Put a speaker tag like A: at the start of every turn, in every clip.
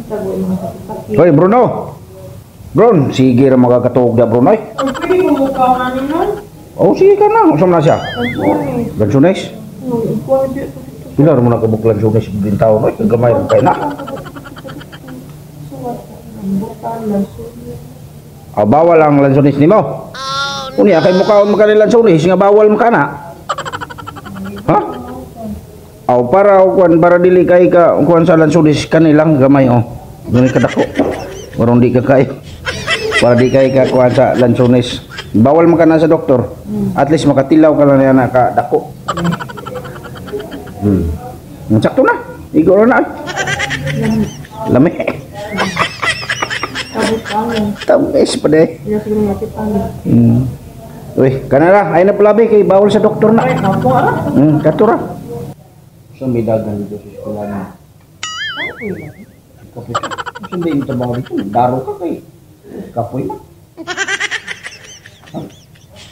A: Tagoy mga sakit-sakit.
B: Hoy, Bruno. Bron, sige ra magkatuog da, Bruno. Oy.
A: Ay, pwede ko mukha na ninyo.
B: Oh, sige ka na. Unsa man na siya?
A: Lansones.
B: Lansones.
A: No, ikuha na dito.
B: Pila ra mo nakabuk lansones bintawon, oy? Gamay ra kay na.
A: Suwat. Rambutan, lansones.
B: Ah, bawal ang lansones nimo. Oh, no. Unya kay mukaon man ka ni lansones nga bawal man ka na. Ha? Aw, para kuan, para dili kay ka kuan sa lansones, kanilang gamay oh. Gamay kadako. Warong di ka kay. Para di kay ka kuan sa lansones. Bawal man ka na sa doktor. At least makatilaw ka lang niya na ka dako. Sakto na. Igor na. Lami.
A: Kabut ano.
B: Tamis pa de.
A: Hindi na siguro makita niyo.
B: Uy, kanara, ay na palabi kay bawal sa doktor na.
A: Ay, ako ara.
B: Katura. Sa may dagan dito sa eskwela na.
A: Kapoy lang.
B: Kapoy. Sa may trabaho dito, daro ka kay kapoy man.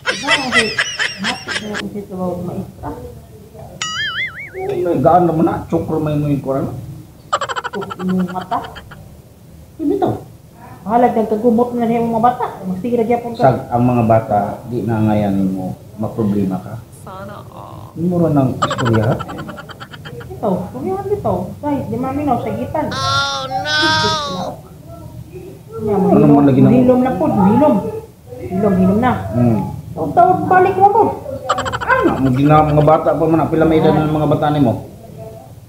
A: Bakit? Hapit na ako sa trabaho maestra.
B: Uy, gaan naman na, tsukro may mo yung kuran.
A: Tuk imong mata.
B: Bitaw.
A: Bahalag nagkagumot na niya mga bata. Magsige ra gyapon ka.
B: Sag ang mga bata, di na ngayanin mo, maproblema ka.
C: Sana all.
B: Mura ng istorya, ha?
A: Ito, kumihan dito. Say, di maminaw sa gitan. Oh no. Nya,
B: Ano naman lagi na-
A: Hilom na po, hilom. Hilom, hilom na. Taon-taon balik mo po.
B: Ano, mo gina mga bata pa man, pila may edad ng mga bata nimo?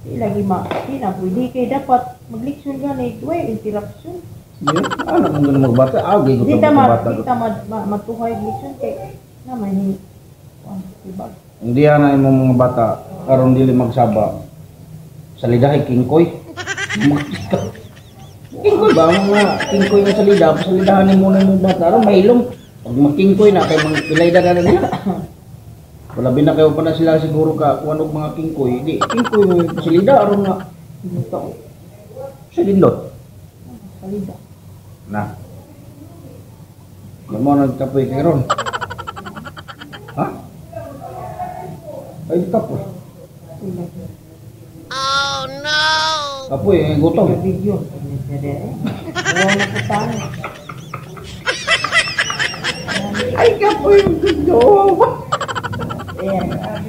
A: Di lagi ma, di na pwede kay dapat magleksyon gani, duay interruption.
B: Di, ano mo gina mga bata? Ah, gay ko
A: Di ta
B: mga
A: ma,
B: bata.
A: di ta ma, ma, matuhay leksyon kay naman ni kuan tibag.
B: Hindi na imong mga bata aron dili magsaba. Salidahay kingkoy. Kingkoy ba mga kingkoy nga salida, pasalidahan nimo na imong bata aron mahilom. Pag makingkoy na kay mga pilayda na nila. Wala na kayo pa na sila siguro ka kuan og mga kingkoy. Di kingkoy mo yung pasalida aron nga
A: Dito,
B: sa dindot.
A: salida.
B: Na. Mo nagkapoy kay ron. Ha? Ay, kapoy.
A: Lagi.
B: Kapoy, eh, gutom.
A: Video. Wala na po tayo.
B: Ay, kapoy, gutom.
A: Ayan.